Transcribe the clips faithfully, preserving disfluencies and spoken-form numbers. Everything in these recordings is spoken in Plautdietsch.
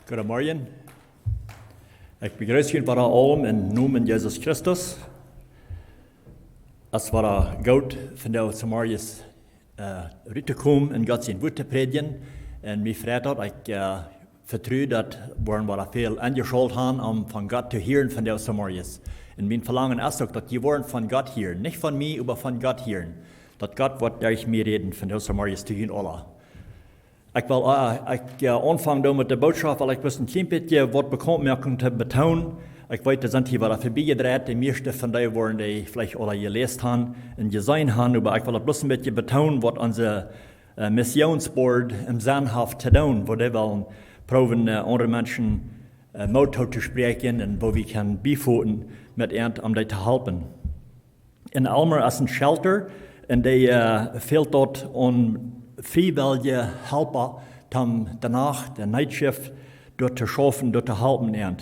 Goodemorjen. Ekj bejreess junt wada aulem em Nomen Jesus Christus. Et wia goot, vondoag zemorjes ruttokomen un Gott sien Wuat to prädjen. Un mie freit daut, ekj vetru daut wie woaren wada väl enjeschault han om von Gott to hieren vondoag zemorjes. Un mien Velangen es uk daut jie woaren von Gott hieren, nich von mie, oba von Gott hieren. Daut Gott woat derch mie räden vondoag zemorjes to junt aula. Ekj well, ekj aunfangen doa met de Bootschoft, well ekj bloos een kjlien bät waut Bekauntmoakunk to betoonen. Ekj weet, doa sent hia wada verbie jedreit, de mieeschte von dee woaren dee veleicht aula jeläst han un jeseenen han, oba ekj well daut bloos een bät betoonen waut onse Missionsboard em Senn haft to doonen, woo dee wellen proowen aundre Menschen Moot to spräakjen un woo wie kjennen biefoten met an, om dee to halpen. En Aylmer es een shelter un dee fält doa aun friewellje Halpa, om de Nacht, de night shift, doa to schaufen, doa to halpen an.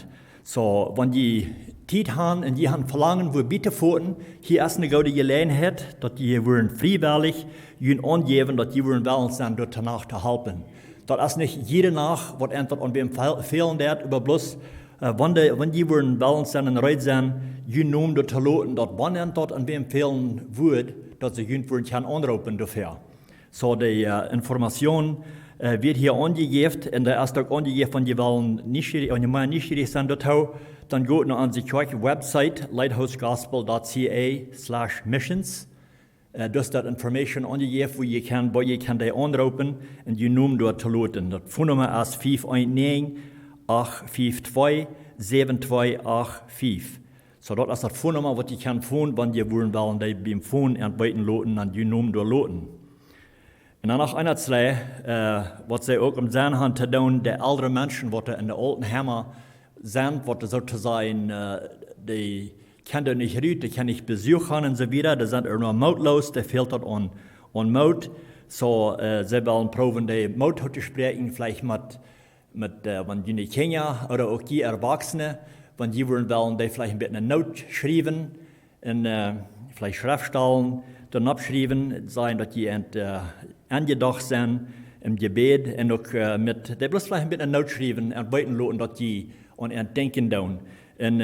Soo, wan jie Tiet han un jie han Velangen wua bie to foten, hia es eene goode Jeläajenheit daut jie woaren friewellich junt aunjäwen daut jie woaren wellens sennen doa de Nacht to halpen. Daut es nich jiede Nacht waut an waut aun wäm fälen deit, oba bloos wan jie woaren wellens sennen un reed sennen, jun Nomen doa to loten, daut wan an daut aun wäm fälen wudd, daut see junt woaren kjennen aunroopen doafäa. Soo, de Information woat hia aunjejäft un doa es uk aunjejäft, wan jie wellen, wan jie mea nieschierich sent doatoo, dan got no onse Kjoakj website, lighthouse gospel dot C A slash missions. Doa es daut Information aunjejäft wua jie kjennen, wua jie kjennen dee aunroopen un jun Nomen doa to loten. Daut Phonenumma es fief een näajen, acht fief twee, säwen twee acht fief. Soo, daut es daut Phonenumma waut jie kjennen phonen, wan jie woaren wellen dee biem Phonen aunbeeten loten un jun Nomen doa loten. Un dan noch eena, waut see uk em Senn han to doonen, de eldre Menschen waut en de Altenheime sent, waut soo to sajen, dee kjennen doa nich rut, dee kjennen nich Besuch han un soo wieda, dee sent noch mootloos, dee fält daut aun Moot. Soo, see wellen proowen dee Moot to spräakjen, veleicht met, wan june Kjinja ooda uk jie Erwachsene, wan jie woaren wellen dee veleicht een bät eene Noot schriewen un veleicht Schreftstalen doa nopp schriewen, sajen daut jie an, enjedocht sent em Jebäd un uk met dee bloos veleicht een bät eene Noot schriewen un weeten loten daut jie aun an denkjen doonen. Un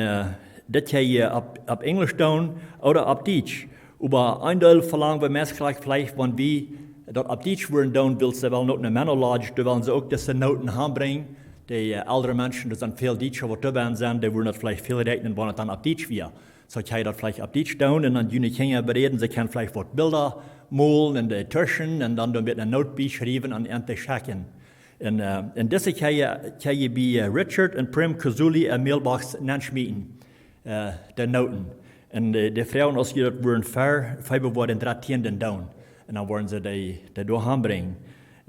dit kjenn jie opp Enjlisch doonen ooda opp Dietsch. Oba een Deel velangen wie meist jlikj veleicht, wan wie daut opp Dietsch woaren doonen, wiels see wellen uk no Menno Lodge, doa wellen see uk dise Nooten han brinjen. De eldre Menschen, doa sent väl Dietsche waut doa bie sent, dee woaren daut veleicht väl räakjnen wan daut dan opp Dietsch wia. Soo kjenn jie daut veleicht opp Dietsch doonen un dan june Kjinja beräden, see kjennen veleicht waut Bilda molen un de Tuschen un dan doa een bät eene Noot bie schriewen un an to schekjen. Un dise kjenn jie bie Richard un Prim Kozuli en mailbox nenschmieten, de Nooten. Un dee froagen aus jie daut woaren ver Februari drettieen doonen. Un dan woaren see dee doa han brinjen.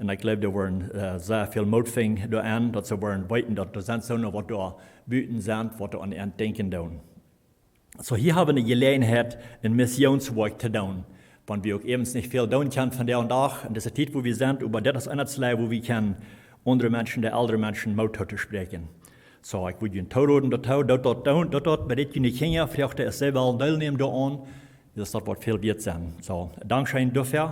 Un ekj jleew doa woaren sea väl Moot finjen doa an, daut see woaren weeten daut doa sent soone waut doa buten sent waut doa aun an denkjen doonen. Soo, hia ha wie eene Jeläajenheit een Missionswoakj to doonen, wan wie uk äwens nich väl doonen kjennen vondoag dän Dach en dise Tiet wua wie sent, oba dit es eena, wua wie kjennen aundre Menschen, de eldre Menschen Moot to spräakjen. Soo, ekj wudd junt toroden doatoo, doot daut doonen, doot daut, berät june Kjinja, froagt dee aus see wellen deelnämen doaraun, wiels daut woat väl wieet sennen. Soo, dankscheen doafäa.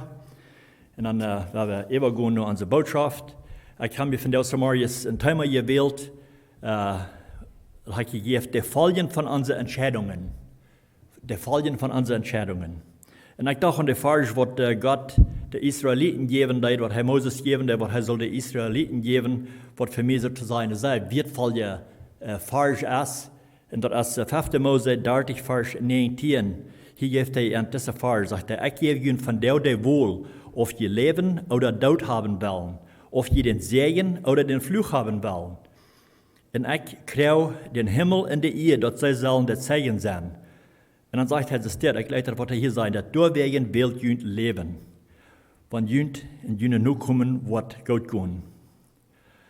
Un dan woa wie äwagonen no onse Bootschoft. Ekj ha mie vondoag zemorjes een Teema jewält, ha ekj jejäft, de Foljen von onse Entscheidungen. De Foljen von onse Entscheidungen. Un ekj docht aun de Varsch waut Gott de Israeliten jäwen deed, waut hee Moses jäwen deed, waut hee sull de Israeliten jäwen, waut fa mie soo to sajen een sea wieetvolla Varsch es. Un daut es fefte Mose dartich, Varsch näajentieen. Hia jeft hee an dise Varsch, sajcht hee: Ekj jäw junt vondoag de Wol, auf jie Läwen ooda Doot haben wellen, auf jie dän Säajen ooda dän Fluch haben wellen. Un ekj kjrieech dän Himmel un de Ieed, daut see sellen de Zeijen sennen. Un dan sajcht hee, soo steit, ekj leet daut waut hee hia sajcht, daut doawäajen wält junt Läwen, wan junt un june Nokomen woat goot gonen.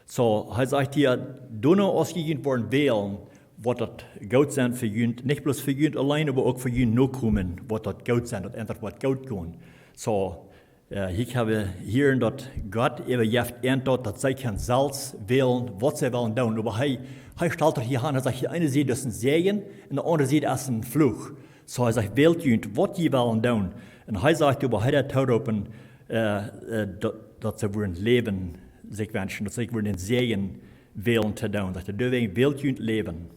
Soo, hee sajcht hia, doano aus jie junt woaren wälen, woat daut goot sennen fa junt, nich bloos fa junt auleen, oba uk fa june Nokomen woat daut goot sennen, daut an daut woat goot gonen. Soo, hia ha wie hia daut Gott äwajeft an daut, daut see kjennen selfst wälen waut see wellen doonen. Oba hee, hee stalt daut hia aun, hee sajcht, hia eene Sied es een Säajen un de aundre Sied es een Fluch. Soo hee sajcht, wält junt waut jie wellen doonen. Un hee sajcht, oba hee deit tooropen, daut, daut see woaren Läwen sikj wenschen, daut see sikj woaren dän Säajen wälen to doonen. Sajcht hee: "Doawäajen wält junt Läwen."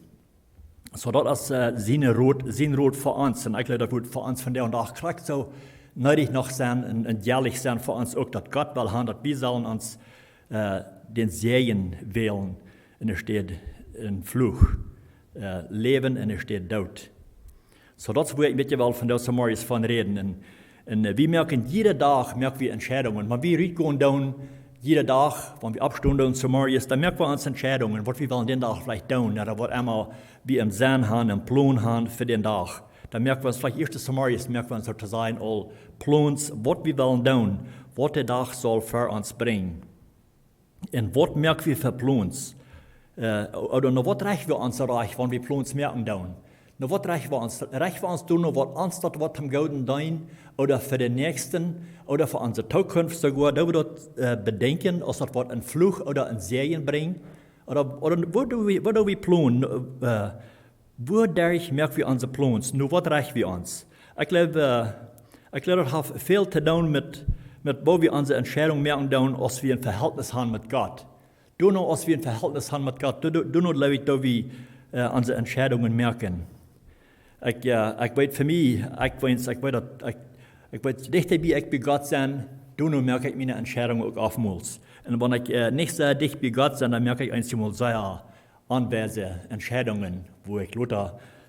Soo daut es, äh, sien Rot, sien Rot fa ons. Un ekj jleew daut woat fa ons vondoag dän Dach krakjt soo needich noch sennen un, un jelich sennen fa ons uk, daut Gott well haben, daut wie sellen ons, äh, dän Säajen wälen enne Städ een Fluch, äh, Läwen enne Städ Doot. Soo daut es, wua ekj met junt well vondoag zemorjes von räden. Un, un, äh, wie moaken jieda Dach, moak wie Entscheidungen. Wan wie rutgonen doonen, jieda Dach, wan wie oppstonen doonen zemorjes, dan moak wie ons Entscheidungen, waut wie wellen dän Dach veleicht doonen, ooda waut emma wie em Senn haben, em Plon haben fa dän Dach. Dan moak wie ons veleicht ieescht zemorjes, moak wie ons soo to sajen aul Plons, waut wie wellen doonen, waut de Dach saul fa ons brinjen. Un waut moak wie fa Plons? Äh, ooda no waut recht wie ons rajcht, wan wie Plons moaken doonen? No waut recht wie ons, recht wie ons doonen, no waut ons daut woat toom Gooden deenen, ooda fa dän Näakjsten, ooda fa onse Tookunft soogoa, daut wie daut, äh, bedenkjen, aus daut woat een Fluch ooda een Säajen brinjen? Ooda, ooda woo doo wie, woo doo wie plonen? Äh, woo derch moak wie onse Plons? No waut recht wie ons? Ekj jleew, äh, ekj jleew, daut haft väl to doonen met, met woo wie onse Entscheidungen moaken doonen, aus wie een Vehältnis haben met Gott. Doano, aus wie een Vehältnis haben met Gott, doano, doano jleew ekj, daut wie, äh, onse Entscheidungen moaken. Ekj, äh, ekj weet fa mie, ekj weet, ekj weet daut, ekj, ekj weet, dichta bie ekj bie Gott sie, doano moak ekj miene Entscheidungen uk oftmols. Un wan ekj, äh, nich soo dicht bie Gott sie, dan moak ekj eenjemol sea onweise Entscheidungen, wua ekj lota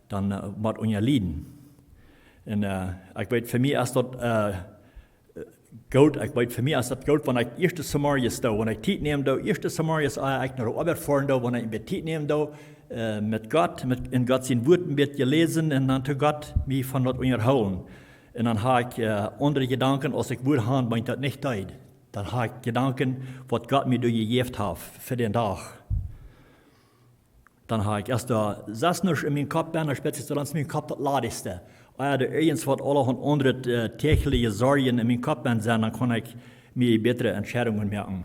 dan, äh, waut unja lieden. Un, äh, ekj weet, fa mie es daut, äh, goot, ekj weet, fa mie es daut goot, wan ekj ieescht zemorjes doo, wan ekj Tiet nämen doo, ieescht zemorjes, ea ekj no de Oabeit foaren doo, wan ekj een bät Tiet nämen doo, äh, met Gott, met, en Gott sien Wuat een bät läsen un dan to Gott mie von daut unjahoolen. Un dan hab ekj, äh, aundre Jedanken, aus ekj wudd haben, wan ekj daut nich deed. Dan hab ekj Jedanken, waut Gott mie doa jejäft haft fa dän Dach. Dan hab ekj, aus doa sest nuscht en mienen Kopp benn, dan spieet sikj soo, dan es mien Kopp daut ladichste. Ea doa irjent waut aulahaunt aundret, äh, däajliche Sorjen en mienen Kopp benn sent, dan kaun ekj mie bätre Entscheidungen moaken.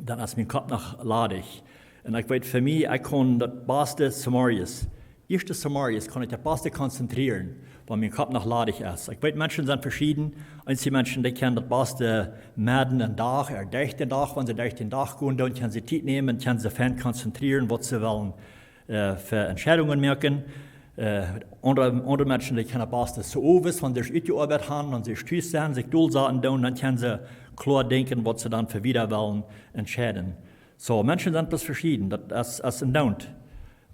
Dan es mien Kopp noch ladich. Un ekj weet, fa mie, ekj kaun daut baste zemorjes, ieescht zemorjes, kaun ekj daut baste konzentrieren, wan mien Kopp noch ladich es. Ekj weet, Menschen sent veschieden. Eenje Menschen, dee kjennen daut baste medden em Dach, ooda derch dän Dach, wan see derch dän Dach gonen, dan kjennen see Tiet nämen, kjennen see fein konzentrieren, waut see wellen, äh, fa Entscheidungen moaken. Äh, aundre, aundre Menschen, dee kjennen daut baste soo owes, wan see sikj utjeoabeit haben, wan see tus sent, sikj dolsaten doonen, dan kjennen see kloa denkjen, waut see dan fa wieda wellen entscheiden. Soo, Menschen sent bloos veschieden, daut es, es een Doonen.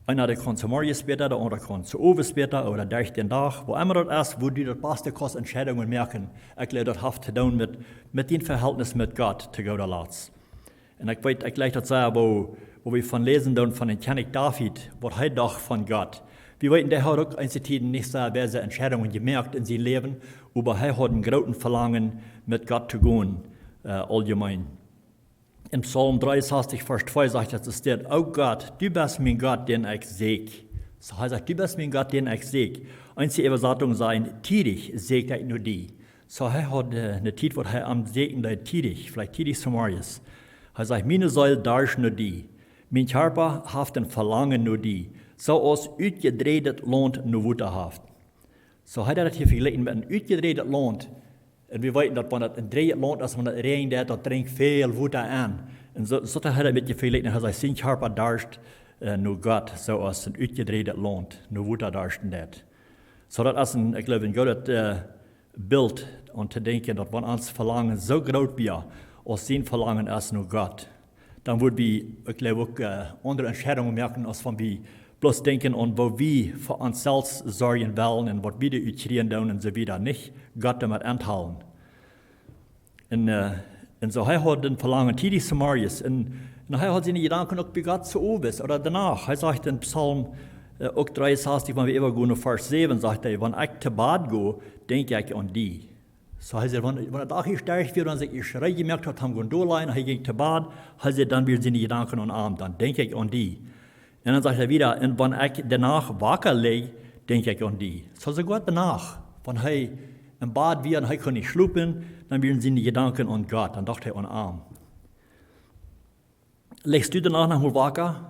Eena, dee kaun zemorjes bäta, de aundra kaun zeowes bäta, ooda derch dän Dach, woo emma daut es, woo du daut baste kaust Entscheidungen moaken. Ekj jleew, daut haft to doonen met, met dien Vehältnis met Gott, to gooda Latst. Un ekj weet, ekj jleew daut sea, woo, woo wie von läsen doonen von dän Kjennich David, waut hee docht von Gott. Wie weeten, dee haud uk eenje Tieden nich soo weise Entscheidungen jemoakt en sien Läwen, oba hee haud een grooten Velangen, met Gott to gonen, äh, auljemeen. En Psalm dreeunsastich, Varsch twee sajcht daut, doa steit: "O Gott, du best mien Gott, dän ekj sieekj." Soo, hee sajcht: "Du best mien Gott, dän ekj sieekj." Eenje Äwasatunk sajcht: "Tiedich sieekj ekj no die." Soo, hee haud, äh, eene Tiet, waut hee am sieekjen deed, tiedich, veleicht tiedich zemorjes. Hee sajcht: "Miene Seel darscht no die. Mien Kjarpa haft een Velangen no die, soo aus utjedräajdet Launt no Wota haft." Soo, hee haud daut hia vejlikjt met een utjedräajdet Launt. Un wie weeten daut, wan daut een dräajjet Launt es, wan daut räajent, daut drinkjt väl Wota aun. Un soo, soo haud hee daut met je vejlikjt, un hee sajcht, sien Kjarpa darscht, äh, no Gott, soo aus een utjedräajdet Launt no Wota darschten deit. Soo, daut es een, ekj jleew, een goodet, äh, Bilt, om to denkjen, daut wan ons Velangen soo groot wia, aus sien Velangen es no Gott, dan wudd wie, ekj jleew, uk, äh, aundre Entscheidungen moaken, aus wan wie bloos denkjen aun, woo wie fa ons selfst sorjen wellen un waut wie doa utkjrieen doonen un soo wieda, nich Gott doamet aunhoolen. Un, äh, un soo, hee haud een Velangen tiedich zemorjes. Un, un hee haud siene Jedanken uk bie Gott zeowes ooda doano. Hee sajcht en Psalm, äh, uk dreeunsastich, wan wie äwagonen no Varsch säwen, sajcht hee: "Wan ekj to Bad go, denkj ekj aun die." Soo, hee sajcht, wan, wan de Dach ieescht derch wia, wan sikj ieescht reed jemoakt haud, am gonen dollajen, hee jinkj to Bad, hee sajcht, dan wieren siene Jedanken aun am, dan denkj ekj aun die. Un dan sajcht hee wieda: "Un wan ekj de Nacht waka lij, denkj ekj aun die." Soo, soogoa de Nacht, wan hee em Bad wia un hee kunn nich schlopen, dan wieren siene Jedanken aun Gott, dan docht hee aun am. Lichst du de Nacht noch mol waka?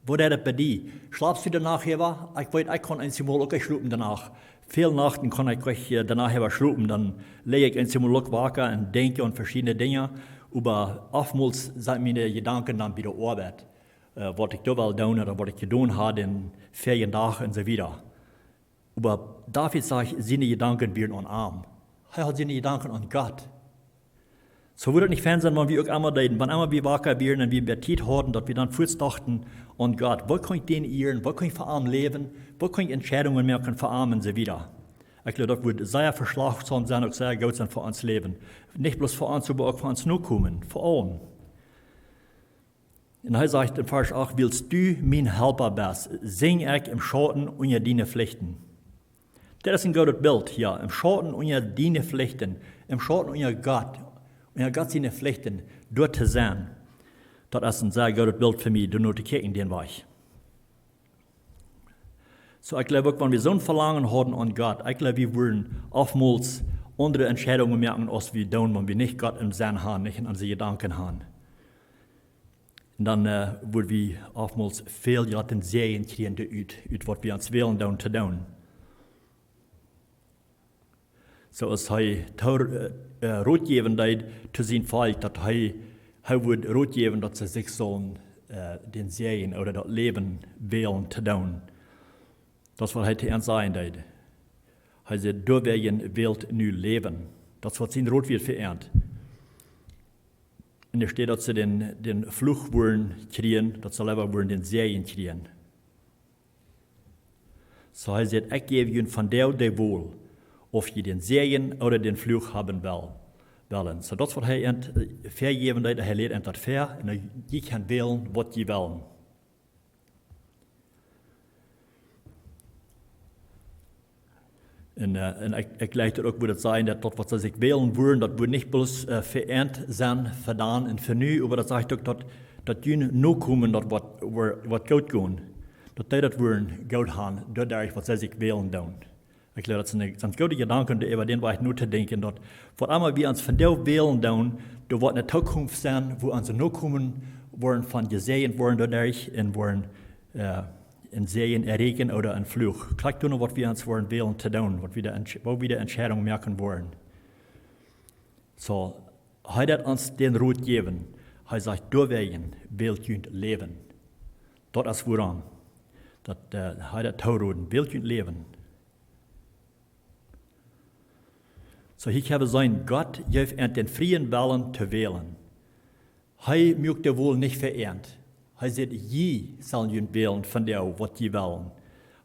Woo jeit daut bie die? Schlapst du de Nacht äwa? Ekj weet, ekj kaun eenjemol uk nich schlopen de Nacht. Väl Nachten kaun ekj uk, äh, de Nacht äwa schlopen. Dan lij ekj eenjemol uk waka un denkj aun veschiedne Dinja. Oba oftmols sent miene Jedanken dan bie de Oabeit. äh, waut ekj doa well doonen ooda waut ekj jedonen haud dän väajen Dach un soo wieda. Oba David sajcht, siene Jedanken wieren aun am. Hee haud siene Jedanken aun Gott. Soo wudd daut nich fein sennen, wan wie uk emma deeden, wan emma wie waka wieren un wie mea Tiet hauden, daut wie dan fuaz dochten aun Gott. Woo kaun ekj dän ieren? Woo kaun ekj fa am läwen? Woo kaun ekj Entscheidungen moaken fa am un soo wieda? Ekj jleew, daut wudd sea veschlachsam sennen, uk sea goot sennen fa ons Läwen. Nich bloos fa ons, oba uk fa ons Nokomen, fa aulem. Un hee sajcht en Varsch acht: Wiels du mien Halpa best, sinj ekj em Schauten unja diene Flichten. Daut es een goodet Bilt hia, em Schauten unja diene Flichten, em Schauten unja Gott, unja Gott siene Flichten, doa to sennen. Daut es een sea goodet Bilt fa mie, doa no to kjikjen dän Wajch. Soo, ekj jleew uk, wan wie soon Velangen hauden aun Gott, ekj jleew, wie wudden oftmols aundre Entscheidungen moaken, aus wie doonen, wan wie nich Gott em Senn haben, nich en onse Jedanken haben. Un dan, äh, wudden wie oftmols väl jrata Säajen kjrieen doa ut, ut waut wie ons wellen doonen to doonen. Soo aus hee to, äh, äh, Rot jäwen deed to sien Volkj, daut hee, hee wudd Rot jäwen, daut see sikj sullen, äh, dän Säajen ooda daut Läwen wälen to doonen. Daut es waut hee to an sajen deed. Hee säd: Doawäajen wält nu Läwen. Daut es waut sien Rot wia fa an. Un doa steit, daut see dän, dän Fluch wudden kjrieen, daut see leewa wudden dän Säajen kjrieen. Soo hee säd: Ekj jäw junt vondoag de Wol, auf jie dän Säajen ooda dän Fluch haben well, wellen. Soo daut es waut hee an, äh, väajäwen deed, hee lieed an daut väa, un jie kjennen wälen waut jie wellen. Un, äh, un ekj, ekj jleew daut uk, wudd daut sajen, daut daut waut see sikj wälen wudden, daut wudd nich bloos, äh, fa an sennen, fa dan un fa nu, oba daut sajcht uk, daut, daut june Nokomen daut waut, waut, waut goot gonen. Daut dee daut wudden goot haben, doaderch waut see sikj wälen doonen. Ekj jleew, daut sent, sent goode Jedanken, doa äwa dän Wajch no to denkjen, daut waut emma wie ons vondoag wälen doonen, doa woat eene Tookunft sennen, wua onse Nokomen woaren von jesäajent woaren doaderch un woaren, äh, een Säajen erreichen ooda een Fluch. Krakjt doonen waut wie ons woaren wälen to doonen, waut wie de Entsch-, woo wie de Entscheidung moaken woaren. Soo, hee deed ons dän Rot jäwen. Hee sajcht: Doawäajen wält junt Läwen. Daut es wuarom. Daut, äh, hee deed toroden: Wält junt Läwen. Soo, hia kjenn wie seenen, Gott jeef an dän frieen Wellen to wälen. Hee muak de Wol nich fa an. Hee säd: Jie sellen junt wälen vondoag waut jie wellen.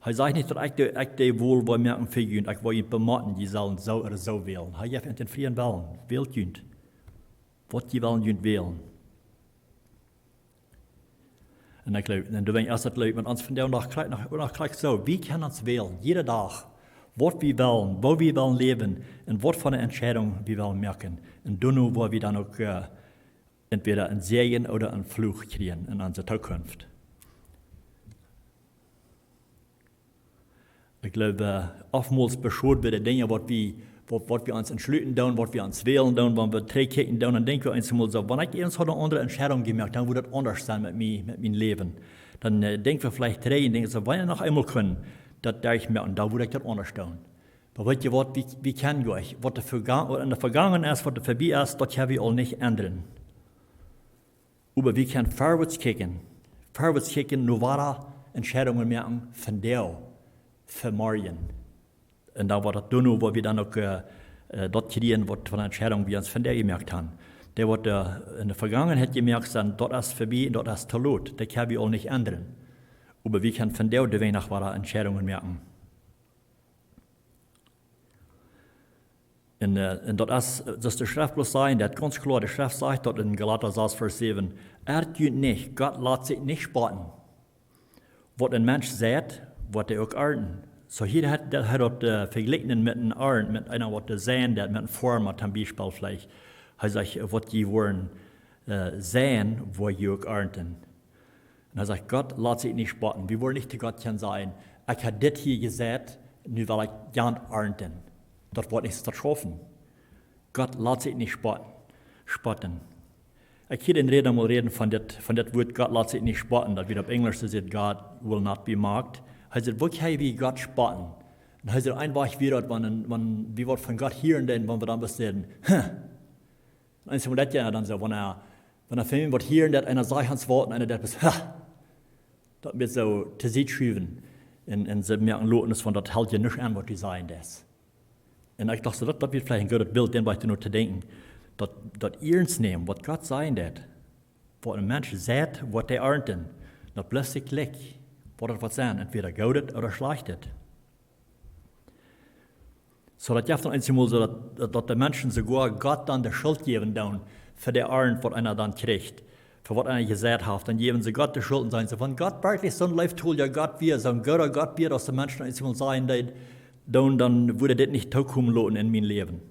Hee sajcht nich, daut ekj de, ekj de Wol woa moaken fa junt, ekj woa junt bemotten, jie sellen soo ooda soo wälen. Hee jeef an dän frieen Wellen: Wält junt waut jie wellen junt wälen. Un ekj jleew, un doawäajen es daut, jleew ekj, met ons vondoag noch krakjt, noch, noch krakjt soo. Wie kjennen ons wälen, jieda Dach, waut wie wellen, woo wie wellen läwen un waut fa eene Entscheidung wie wellen moaken. Un doano woa wie dan uk, äh, entwäda een Säajen ooda een Fluch kjrieen en onse Tookunft. Ekj jleew, äh, oftmols beschoot wie de Dinja, waut wie, waut, waut wie ons entschluten doonen, waut wie ons wälen doonen, wan wie trigjkjikjen doonen, dan denkj wie eemol soo: Wan ekj eemol haud eene aundre Entscheidung jemoakt, dan wudd daut aundasch sennen met mie, met mien Läwen. Dan, äh, denkj wie veleicht trigj un denkj soo: Wan ekj noch eemol kunn daut derchmoaken, dan wudd ekj daut aundasch doonen. Oba weet jie waut, wie, wie kjennen nich, waut de Vegang-, waut en de Vegangenheit es, waut doa verbie es, daut kjenn wie aul nich endren. Oba wie kjennen verwoats kjikjen. Verwoats kjikjen, no wada Entscheidungen moaken, vondoag, fa morjen. Un dan woat daut doano, woa wie dan uk, äh, äh, daut kjrieen, waut fa eene Entscheidung wie ons vondoag jemoakt haben. Dee waut, äh, en de Vegangenheit jemoakt sent, daut es verbie un daut es too lot. Daut kjenn wie aul nich endren. Oba wie kjennen vondoag de Welt noch wada Entscheidungen moaken. Un, äh, un daut es, äh, daut de Schreft bloos sajcht, daut gaunz kloa, de Schreft sajcht daut en Galata sas Varsch säwen: Errt junt nich, Gott lat sikj nich spotten. Waut een Mensch seit, woat hee uk arnten. Soo hia haft, daut hee daut, äh, vejlikjt met eene Arnt, met eena waut to seien, daut met een Foarma toom Biespel veleicht. Hee sajcht, waut jie woaren, äh, seien, woa jie uk arnten. Un hee sajcht, Gott lat sikj nich spotten. Wie woaren nich to Gott kjennen sajen: Ekj hab dit hia jeseit, nu well ekj daut arnten. Daut woat nich soo schaufen. Gott lat sikj nich spotten. Spotten. Ekj hieed een Räda mol räden von dit, von dit Wuat, Gott lat sikj nich spotten. Daut wia opp Enjlisch, dee säd: God will not be mocked. Hee säd: Woo kjenn wie Gott spotten? Un hee säd: Een Wajch wia daut, wan, wan wie waut von Gott hieren deeden, wan wie dan bloos säden: Huh. Un eemol daut, jo, dan soo, wan hee, wan hee von waut hieren deed, eena sajcht ons waut, un eena deed bloos: Ha! daut met soo to Sied schuwen un, un see moaken loten es von daut helt je nuscht aun waut du sajen deist. Un ekj docht soo, daut, daut wia veleicht een goodet Bilt, dän wia ekj nu to denkjen, daut, daut iernst nämen waut Gott sajen deed. Waut een Mensch seit, woat hee arnten. Daut blift sikj jlikj, waut et woat sennen, entwäda goodet ooda schlajchtet. Soo daut jeft dan eensjemol soo daut, daut, daut de Menschen soogoa Gott dan de Schult jäwen doonen fa de Arnt waut eena dan kjricht, fa waut eena jeseit haft. Dan jäwen see Gott de Schult un sajen see, wan Gott werkjlich soon leeftolja Gott wia, soon gooda Gott wia, aus de Menschen eensjemol sajen deeden, dan, dan wudd hee dit nich tookomen loten en mien Läwen.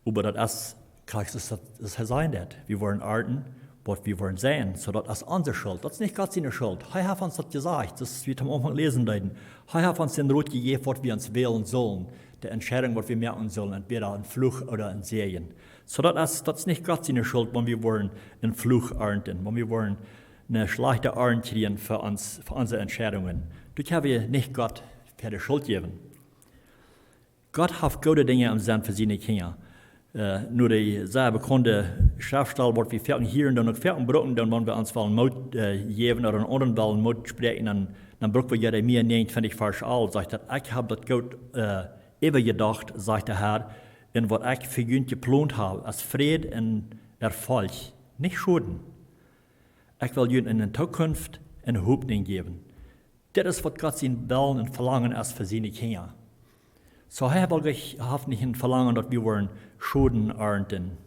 Oba daut es, krakjt soo aus daut, aus hee sajen deed. Wie woaren arnten waut wie woaren seien. Soo daut es onse Schult. Daut es nich Gott siene Schult. Hee haft ons daut jesajcht. Daut es, wie wie aum Aunfank läsen deeden. Hee haft ons dän Rot jejäft, waut wie ons wälen sullen. De Entscheidunk, waut wie moaken sullen. Entwäda een Fluch ooda een Säajen. Soo daut es, daut es nich Gott siene Schult, wan wie woaren een Fluch arnten. Wan wie woaren eene schlajchte Arnt kjrieen fa ons, fa onse Entscheidungen. Doa kjenn wie nich Gott fa de Schult jäwen. Gott haft goode Dinja em Senn fa siene Kjinja. Äh, nu de sea bekaunde Schreftstäd, waut wie foaken hieren doonen, uk foaken brucken doonen, wan wie ons wellen Moot, äh, jäwen ooda eenen aundren wellen Moot spräakjen, dan, dan bruck wie Jeremia näajenuntwintich Varsch alf, sajcht daut: "Ekj hab daut Goot, äh, äwajedocht, sajcht de Herr, un waut ekj fa junt jeplont hab, es Fräd un Erfolg, nich Schoden. Ekj well junt en de Tookunft eene Hopninj jäwen." Dit es, waut Gott sien Wellen un Velangen es fa siene Kjinja. Soo, hee haft uk, haft nich een Velangen, daut wie woaren Schoden arnten.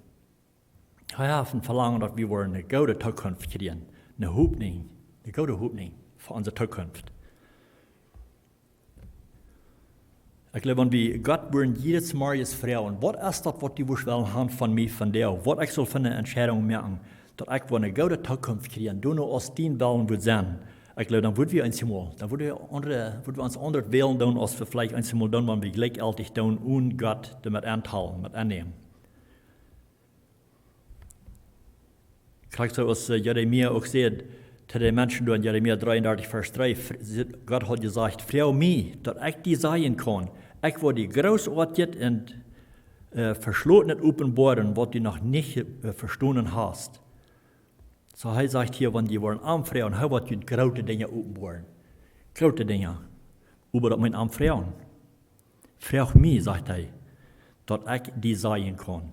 Hee haft een Velangen, daut wie woaren eene goode Tookunft kjrieen. Eene Hopninj, eene goode Hopninj fa onse Tookunft. Ekj jleew, wan wie Gott wudden jiedes Morjes froagen: "Waut es daut, waut du wurscht wellen haben von mie vondoag? Waut ekj saul fa eene Entscheidunk moaken, daut ekj woa eene goode Tookunft kjrieen, doano aus dien Wellen wudd sennen?" Ekj jleew, dan wudd wie eensjemol, dan wudd wie aundre, wudd wie ons aundret wälen doonen, aus wie veleicht eensjemol doonen, wan wie jlikjjeltich doonen, onen Gott doamet auntalen, met aunnämen. Krakjt soo aus, äh, Jeremia uk säd to de Menschen doa en Jeremia dreeundartich Varsch dree, fr-, Gott haud jesajcht: "Froag mie, daut ekj die sajen kaun. Ekj woa die grootoatjet un, äh, veschlotenet openboaren, waut du noch nich, äh, vestonen hast." Soo, hee sajcht hia, wan jie woaren am froagen, hee woat junt groote Dinja openboaren. Groote Dinja. Oba daut mott am froagen. "Froag mie", sajcht hee, "daut ekj die sajen kaun."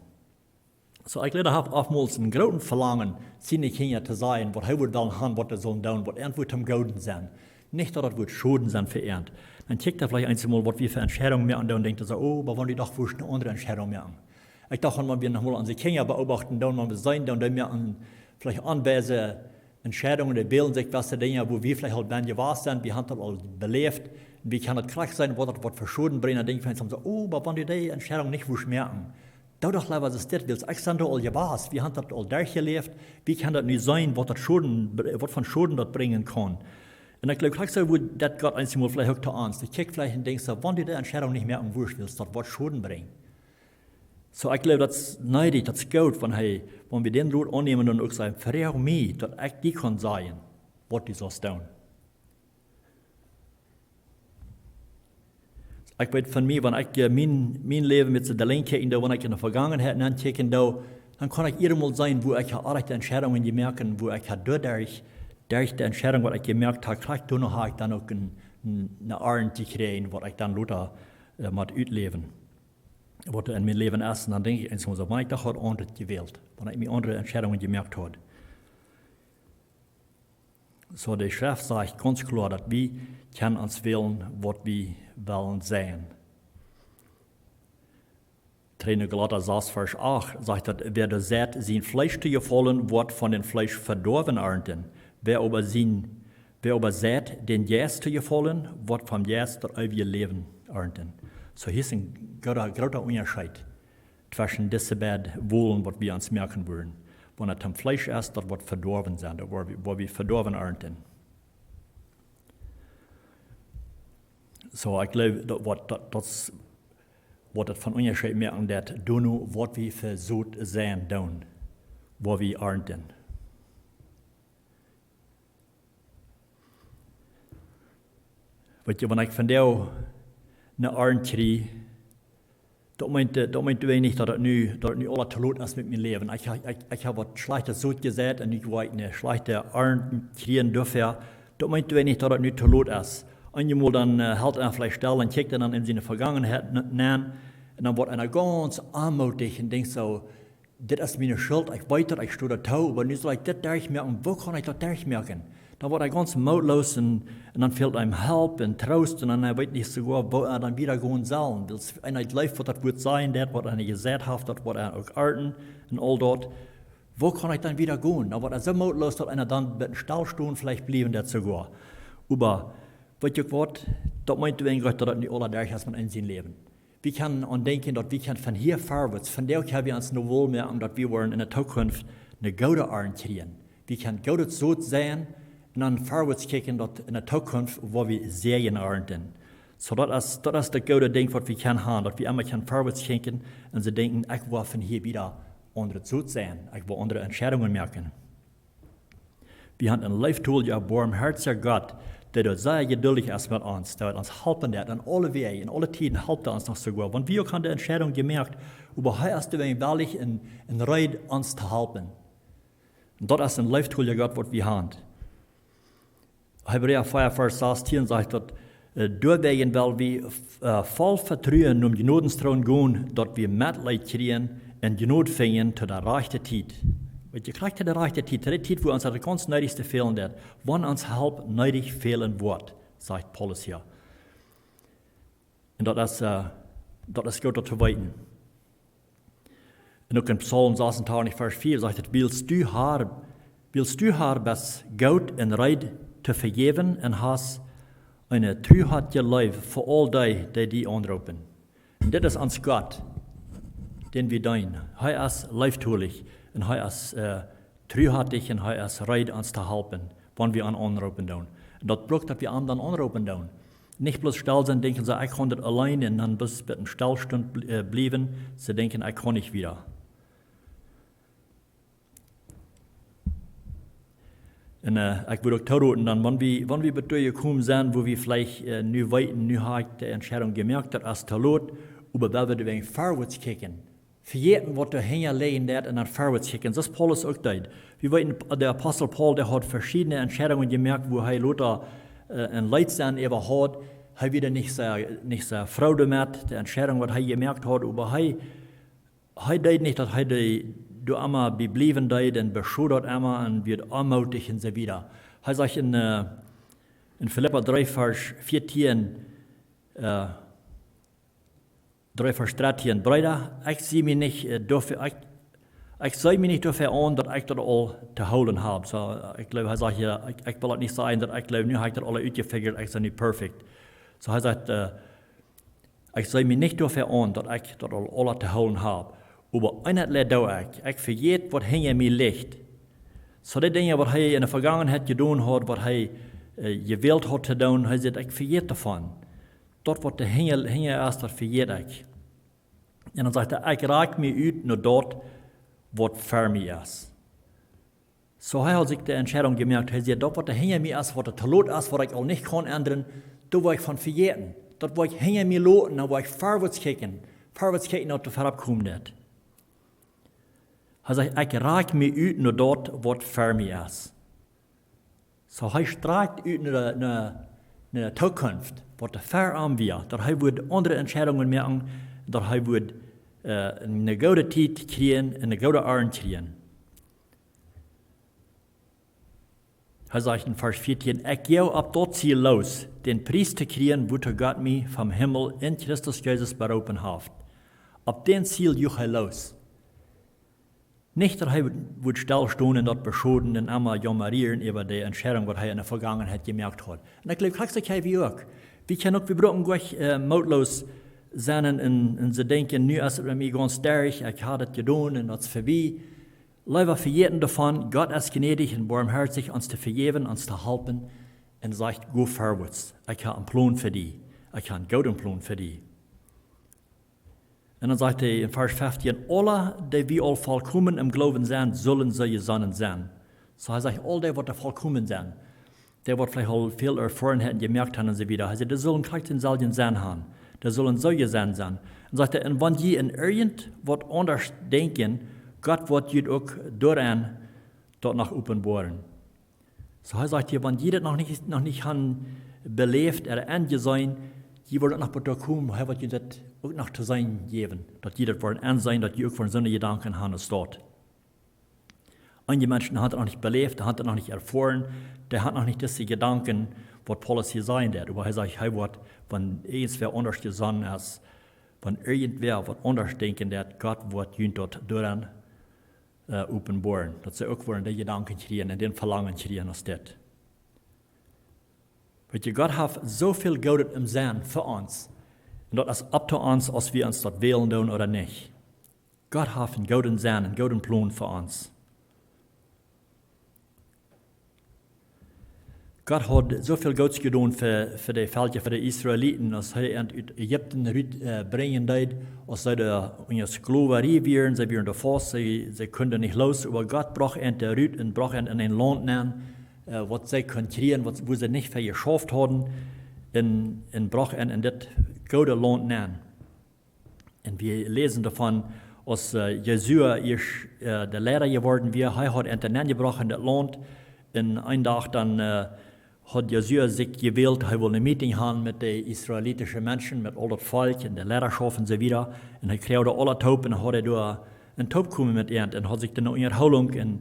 Soo, ekj jleew, daut haft oftmols een grooten Velangen, siene Kjinja to sajen, waut hee wudd wellen haben, waut see sullen doonen, waut an wudd toom Gooden sennen. Nich, daut et wudd Schoden sennen fa an. Dan kjikjt hee veleicht eensjemol, waut wie fa Entscheidungen moaken doonen, denkjt hee soo: "Oh, oba wan du doch wurscht eene aundre Entscheidunk moaken." Ekj docht, wan wie noch mol onse Kjinja beobachten doonen, wan wie seenen doonen, dee moaken veleicht onweise Entscheidungen, dee wälen sikj beste Dinja, wua wie veleicht aul bie jewast sent, wie haben daut aul beläft, un wie kjennen daut krakjt seenen, waut daut woat fa Schoden brinjen, dan denkj ekj eensjemol soo: "Oh, oba wan du dee Entscheidunk nich wurscht moaken, doo doch leewa soo aus dit, wiels ekj sie doa aul jewast, wie haben daut aul derchjeläft, wie kjennen daut nu seenen, waut daut Schoden, waut fa Schoden daut brinjen kaun." Un ekj jleew, krakjt soo wudd daut Gott eensjemol veleicht uk to ons. Dee kjikjt veleicht un denkjt soo: "Wan du dee Entscheidunk nich moaken wurscht, wiels daut woat Schoden brinjen." Soo, ekj jleew, daut es needich, daut es goot, wan hee, wan wie dän Rot aunnämen un uk sajen: "Froag mie, daut ekj die kaun sajen, waut du saust doonen." Ekj weet von mie, wan ekj, äh, mien, mien Läwen met soo de Lenj kjikjen doo, wan ekj en de Vegangenheit nenn kjikjen doo, dan kaun ekj jieda Mol seenen, wua ekj ha oajchte Entscheidungen jemoakt un wua ekj ha doaderch, derch de Entscheidunk, waut ekj jemoakt ha, krakjt doano ha ekj dan uk een, een, eene Arnt jekjräajen, waut ekj dan lota, äh, mott utläwen. Waut en mien Läwen es, un dan denkj ekj eensjemol soo: "Wan ekj doch haud aundret jewält, wan ekj mie aundre Entscheidungen jemoakt haud." Soo, de Schreft sajcht gaunz kloa, daut wie kjennen ons wälen, waut wie wellen sennen. Dree Galata sas Varsch acht sajcht daut: "Wäa doa seit, sien Fleesch to jefaulen, woat von daut Fleesch Vedoawen arnten. Wäa oba sien, wäa oba seit, dän Jeist to jefaulen, woat vom Jeist daut eewje Läwen arnten." Soo, hia es een groota, groota Unjascheet tweschen dise beid Wolen, waut wie ons moaken wudden. Wan et toom Fleesch es, daut woat Vedoawen sennen, daut woa wie, woa wie Vedoawen arnten. Soo, ekj jleew, daut woat, daut, daut es, woat et von Unjascheet moaken, daut doano, waut wie fa Sot seien doonen, woa wie arnten. Weet jie, wan ekj vondoag eene Arnt kjrie, daut meent, äh, daut meent nich, daut et nu, daut et nu aul to lot es met mien Läwen. Ekj ha, ekj, ekj ha waut Schlajchtet Sot jeseit un nu woa ekj eene schlajchte Arnt kjrieen doafäa. Daut meent doamet nich, daut et nu too lot es. Eenjemol dan, äh, helt eena veleicht stell un kjikjt dan en siene Vegangenheit n-, nenn. Un dan woat eena gaunz aunmootich un denkjt soo: "Dit es miene Schult, ekj weet daut, ekj sto doatoo, oba nu saul ekj dit derchmoaken, woo kaun ekj daut derchmoaken?" Dan woat eena gaunz mootloos un, un dan fält eenem Help un Troost un dan, äh, weet eena nich soogoa, woo eena dan wieda gonen saul. Wiels eena nich jleeft, waut daut Wuat sajen deit, waut eena jesajcht haft, daut woat eena uk arnten un aul daut. Woo kaun ekj dan wieda gonen? Dan woat eena soo mootloos, daut eena dan bie een Stell stonen veleicht bliewen deit soogoa. Oba weet jie uk waut? Daut meent doamet nich, daut et nu aula derch es met en sien Läwen. Wie kjennen aun denkjen, daut wie kjennen von hia verwoats, von doa kjenn wie ons no woll moaken, daut wie woaren en de Tookunft eene goode Arnt kjrieen. Wie kjennen goodet Sot seien un dan verwoats kjikjen, daut en de Tookunft woa wie Säajen arnten. Soo, daut es, daut es daut goode Dinkj, waut wie kjennen haben, daut wie emma kjennen verwoats kjikjen un soo denkjen: "Ekj woa von hia wieda aundret Sot seien. Ekj woa aundre Entscheidungen moaken." Wie haben een leeftolja, boamhoatja Gott, dee doa sea jeduldich es met ons, dee ons halpen deit en aule Wäaj, en aule Tieden halpt hee ons noch soogoa. Wan wie uk haben de Entscheidunk jemoakt, oba hee es doa wellich un, un reed ons to halpen. Un daut es een leeftolja Gott, waut wie haben. Hebräa vea, Varsch sastieen sajcht daut, äh, doawäajen well wie, äh, voll Vetruen nom Jnodentroon gonen, daut wie Metleet kjrieen un Jnod finjen to de rajchte Tiet. Weet jie, krakjt to de rajchte Tiet, to de Tiet, wua ons daut gaunz needichste fälen deit, wan ons Help needich fälen woat, sajcht Paulus hia. Un daut es, äh, daut es goot daut to weeten. Un uk en Psalm sasuntachentich, Varsch vea sajcht et: "Wiels du, Herr, wiels du, Herr, best goot un reed to vejäwen un hast eene truehoatje Leew fa aul dee, dee die aunroopen." Un dit es ons Gott, dän wie deenen. Hee es leeftolich un hee es, äh, truehoatich un hee es reed ons to halpen, wan wie am aunroopen doonen. Un daut brukt, daut wie am dan aunroopen doonen. Nich bloos stell sennen, denkjen soo: "Ekj kaun dit auleen", un dan bloos bie een Stellstunt bl-, äh, bliewen, soo denkjen: "Ekj kaun nich wieda." Un, äh, ekj wudd uk tooroden dan, wan wie, wan wie bie doa jekomen sent, wua wie veleicht, äh, nu weeten, nu hab ekj de Entscheidunk jemoakt, daut es too lot, oba wan wie doawäajen verwoats kjikjen, vejäten, waut doa hinja lijen deit, un dan verwoats kjikjen, soo aus Paulus uk deed. Wie weeten, de Apostel Paulus, dee haud veschiedne Entscheidungen jemoakt, wua hee lota, äh, een Leet sennen äwa haud. Hee wia nich soo, nich soo froo doamet, de Entscheidunk, waut hee jemoakt haud, oba hee, hee deed nich, daut hee dee doa emma bie bliewen deed un beschuldicht emma un wort aunmootich un soo wieda. Hee sajcht en, äh, en Filippa dree, Varsch vieetieen, äh, dree Varsch dartieen: "Breeda, ekj sie mie nich, äh, doafäa, ekj, ekj sie mie nich doafäa aun, daut ekj daut aul to hoolen hab." Soo, äh, ekj jleew, hee sajcht hia: "Ekj, ekj well daut nich sajen, daut ekj jleew, nu hab ekj daut aula utjefigurt, ekj sie nu perfekt." Soo, hee sajcht, äh: "Ekj sie mie nich doafäa aun, daut ekj daut aul aula to hoolen hab. Oba eent doo ekj, ekj vejät, waut hinja mie licht." Soo, dee Dinja, waut hee en de Vegangenheit jedonen haud, waut hee, äh, jewält haud to doonen, hee sajcht: "Ekj vejät doavon." Daut, waut doa hinja, hinja es, daut vejät ekj. Un dan sajcht hee: "Ekj rakj mie ut no daut, waut ver mie es." Soo, hee haud sikj de Entscheidunk jemoakt. Hee säd: "Daut, waut doa hinja mie es, waut too lot es, waut ekj aul nich kaun endren, daut woa ekj von vejäten. Daut woa ekj hinja mie loten, dan woa ekj verwoats kjikjen. Verwoats kjikjen, daut doa verop komen woat." Hee sajcht: "Ekj rakj mie ut no daut, waut ver mie es." Soo, hee strakjt ut no de, no, no de Tookunft, waut doa ver am wia, daut hee wudd aundre Entscheidungen moaken, daut hee wudd, äh, eene goode Tiet kjrieen un eene goode Arnt kjrieen. Hee sajcht en Varsch vieetieen: "Ekj joag opp daut Ziel loos, dän Pries to kjrieen, wuatoo Gott mie vom Himmel en Christus Jesus beroopen haft." Opp dän Ziel joag hee loos. Nich, daut hee wudd stell stonen un daut beschoden un emma jaumerieren äwa de Entscheidunk, waut hee en de Vegangenheit jemoakt haud. Un ekj jleew, krakjt soo kjenn wie uk. Wie kjennen uk, wie bruken nich, äh, mootloos sennen un, un soo denkjen: "Nu es et met mie gaunz derch, ekj hab daut jedonen un daut es verbie." Leewa vejäten doavon, Gott es jnädich un boamhoatich, ons to vejäwen, ons to halpen, un sajcht: "Go verwoats, ekj hab een Plon fa die, ekj hab een gooden Plon fa die." Un dan sajcht hee en Varsch fieftieen: "Aule, dee wie aul volkomen em Gloowen sent, sullen soo jesonnen sennen." Soo, hee sajcht, aul dee, waut doa volkomen sent, dee, waut veleicht aul väl Erfoarenheit jemoakt haben un soo wieda, hee sajcht, dee sullen krakjt dän selwjen Senn haben. Dee sullen soo jesonnen sennen. Un sajcht hee: "Un wan jie en irjent waut aundasch denkjen, Gott woat junt uk doaraun daut noch openboaren." Soo hee sajcht hia, wan jie daut noch nich, noch nich han beläft, ea enjeseenen, jie woaren noch bie doa komen, hee woat junt daut uk noch to seenen jäwen, daut jie daut woaren enseenen, daut jie uk woaren soone Jedanken han aus daut. Eenje Menschen han daut noch nich beläft, han daut noch nich erfoaren, dee han noch nich dise Jedanken, waut Paulus hia sajen deed. Oba hee sajcht, hee woat, wan irjentwäa aundasch jesonnen es, wan irjentwäa waut aundasch denkjen deed, Gott woat junt daut doaraun openboaren, daut see uk woaren dee Jedanken kjrieen un dän Velangen kjrieen aus dit. Weet jie, Gott haft soo väl Goodet em Senn fa ons. Un daut es opp to ons, aus wie ons daut wälen doonen ooda nich. Gott haft een gooden Senn, een gooden Plon fa ons. Gott haud soo väl Goots jedonen fa, fa de Velkja, fa de Israeliten, aus hee an ut Ägipten rut brinjen deed, aus see doa unja Sklowarie wieren, see wieren doa faust, see, see kunnen nich loos, oba Gott brocht an doa rut un brocht an en een Launt nenn, waut see kunnen kjrieen, waut, wua see nich fa jeschauft hauden, un, un brocht an en dit goode Launt nenn. Un wie läsen doavon, aus Josua ieescht de Leida jeworden wia, hee haud an nenn jebrocht en daut Launt, un een Dach dan haud Josua sikj jewält, hee wull ne meeting han met de israelitische Menschen, met aul daut Volkj un de Leidaschoft un soo wieda, un hee kjrieech dee aula toop un haud hee doa en Toopkomen met an un haud sikj dan ne Unjahoolunk un,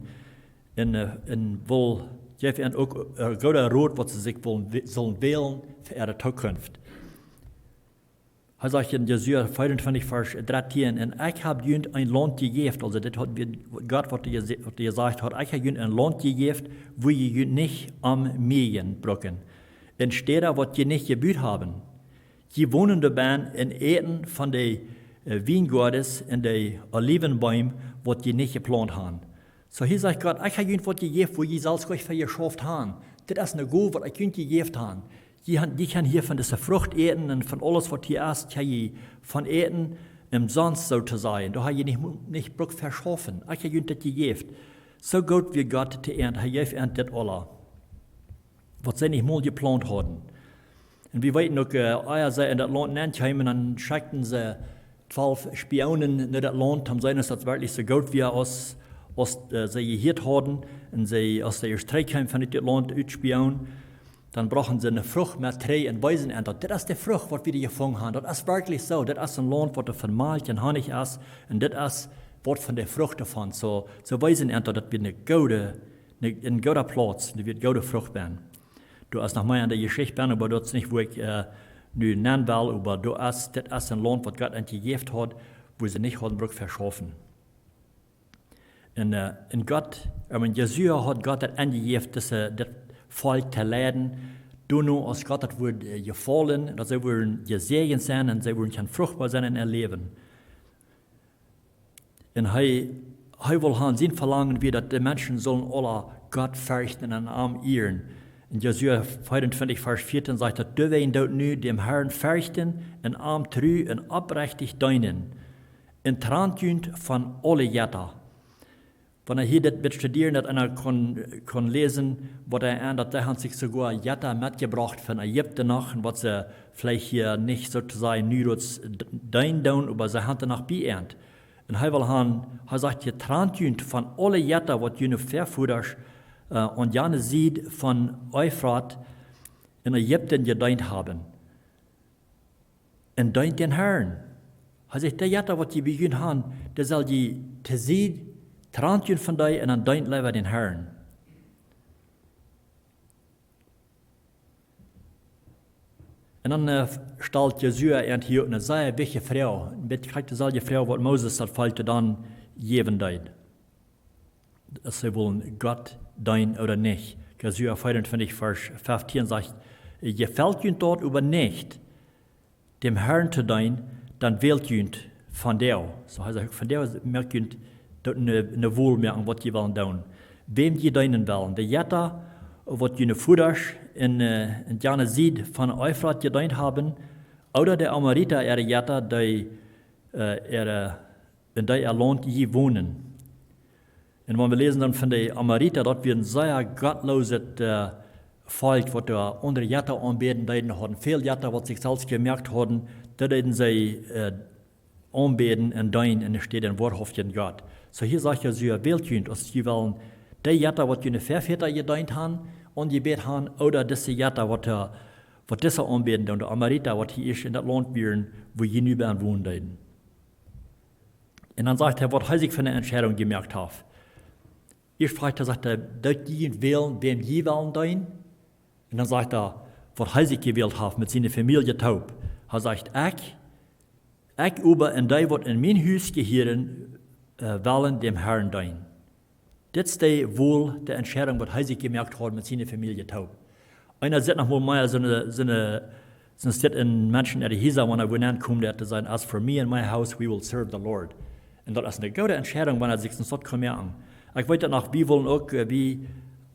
un, un wull, jeef an uk gooden Rot, waut see sikj wullen, sullen wälen fa äare Tookunft. Hee sajcht en Josua veeauntwintich, Varsch drettieen: Un ekj hab junt een Launt jejäft, aulsoo dit haud Gott, waut hee jesajcht haud: Ekj hab junt een Launt jejäft, wua jie junt nich ommäajen bruken, un Städa, waut jie nich jebut haben. Jie wonen doabennen un äten von de Wiengoades un de Oliwenbeem, waut jie nich jeplaunt han. Soo hia sajcht Gott: Ekj hab junt waut jejäft, wua jie selfst nich fa jeschauft han. Dit es ne Gow, waut ekj junt jejäft hab. Jie kjennen hia von dise Frucht äten un von aules, waut hia es, kjenn jie von äten, omsonst, soo to sajen. Doa ha jie nich, nich brukt fa schaufen. Ekj hab junt dit jejäft. Soo goot wia Gott to an, hee jeef an dit aula, waut see nich mol jeplaunt hauden. Un wie weeten uk, ea see en daut Launt nenkjeemen, dan schekjten see twalf Spionen no daut Launt, om to seenen, aus daut werkjlich soo goot wia, aus, aus see jehieet hauden. Un see, aus see ieescht trigj kjeemen von daut Launt ut Spionen, dan brochten see ne Frucht met trigj un weesen an daut: Dit es de Frucht, waut wie doa jefungen han. Daut es werkjlich soo. Dit es een Launt, waut doa von Malkj un Honnich es. Un dit es, waut von de Frucht doavon. Soo, see weesen an daut, daut wia ne goode, ne, een gooda Plauz, doa wia goode Frucht benn. Doa es noch mea en de Jeschicht benn, oba daut es nich, wua ekj nu nenn well, oba doa es, dit es een Launt, waut Gott an jejäft haud, wua see nich hauden brukt fa schaufen. Un, un Gott, un Josua haud Gott daut enjejäft, dit Volkj to leiden, doano aus Gott daut wudd jefaulen, daut see wudden jesäajent sennen un see wudden kjennen fruchtboa sennen en äa Läwen. Un hee, hee wull han, sien Velangen wia, daut de Menschen sullen aula Gott ferchten un am ieren. En Josua veeauntwintich, Varsch vieetieen sajcht daut: Doawäajen doot nu däm Harn ferchten un am tru un oprechtich deenen, un trant junt von aule Jetta. Wan eena hia dit bät studieren, daut eena kaun, kaun läsen, waut hee an, daut dee han sikj soogoa Jetta metjebrocht von Ägipten noch, un waut see veleicht hia nich, soo to sajen, nu daut deenen doonen, oba see han daut noch bie an. Un hee wull han, hee sajcht hia: Trant junt von aule Jetta, waut june Väavodasch aun jane Sied von Eufrat en Ägipten jedeent haben, un deent dän Harn. Hee sajcht: Dee Jetta, waut jie bie junt han, dee sell jie to Sied, trant junt von dee un dan deent leewa dän Harn. Un dan stalt Josua an hia ne sea wichtje Froag, een bät krakjt deeselwje Froag, waut Moses daut Volkj to doonen jäwen deed, aus see wullen Gott deenen ooda nich. Josua veeauntwintich, Varsch feftieen sajcht: Jefelt junt daut oba nich, däm Harn to deenen, dan wält junt vondoag. Soo hee sajcht, vondoag moakt junt daut ne, ne Wol moaken, waut jie wellen doonen, wäm jie deenen wellen. De Jetta, waut june Vodasch en, en jane Sied von Eufrat jedeent haben, ooda de Amorita äare Jetta, dee äare, en dee äa Launt jie wonen. Un wan wie läsen dan von de Amorita, daut wia een sea gottlooset Volkj, waut doa aundre Jetta aunbäden deeden, hauden väl Jetta, waut see sikj selfst jemoakt hauden, dee deeden see aunbäden un deenen en de Städ dän woarhauftjen Gott. Soo hia sajcht Josua: Wält junt, aus jie wellen dee Jetta, waut june Väavodasch jedeent han, aunjebät han, ooda dise Jetta, waut, waut dise aunbäden, dan de Amorita, waut hia ieescht en daut Launt wieren, wua jie nu bie wonen deeden. Un dan sajcht hee, waut hee sikj fa eene Entscheidunk jemoakt haft. Ieescht frajcht hee, sajcht hee, daut jie wälen, wäm jie wellen deenen. Un dan sajcht hee, waut hee sikj jewält haft met siene Famielje toop. Hee sajcht, ekj, ekj oba un dee, waut en mien Hus jehieren, wellen däm Harn deenen. Dit es de wol de Entscheidunk, waut hee sikj jemoakt haud met siene Famielje toop. Eena sitt noch mol mea soone, soone, soone Städ en Menschen äare Hiesa, wan hee nenkomen deit, to sajen, as for me and my house, we will serve the Lord. Un daut es eene goode Entscheidunk, wan eena sikj soont kaun moaken. Ekj weet daut noch, wie wullen uk, wie,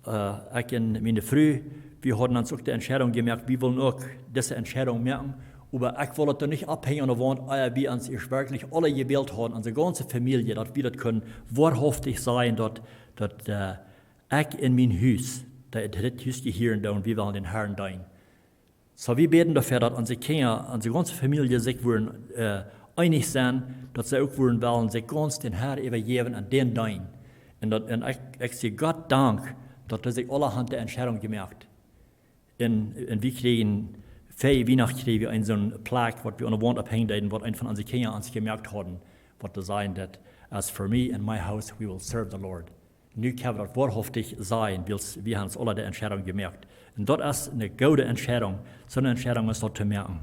ekj un miene Fru, wie hauden ons uk de Entscheidunk jemoakt, wie wullen uk dise Entscheidunk moaken. Oba ekj wull daut dan nich opphenjen aun de Waunt, ea wie ons ieescht werkjlich aule jewält hauden, onse gaunze Famielje, daut wie daut kunnen woarhauftich sajen, daut, daut ekj un mien Hus, daut dit Hus jehieren doonen, wie wellen däm Harn deenen. Soo wie bäden doafäa, daut onse Kjinja, onse gaunze Famielje sikj wudden eenich sennen, daut see uk wudden wellen sikj gaunz däm Harn äwajäwen un däm deenen. Un daut, un ekj, ekj saj Gott Dank, daut see sikj aula han de Entscheidunk jemoakt. Un, un wie kjrieejen, ver Wienachten kjrieejen wie een soon Plakj, waut wie aun de Waunt opphenjen deeden, waut eent von onse Kjinja ons jemoakt hauden, waut to sajen deit, as for me and my house, we will serve the Lord. Nu kjenn wie daut woarhauftich sajen, wiels wie han ons aula de Entscheidunk jemoakt. Un daut es eene goode Entscheidunk, soone Entscheidunk es daut to moaken.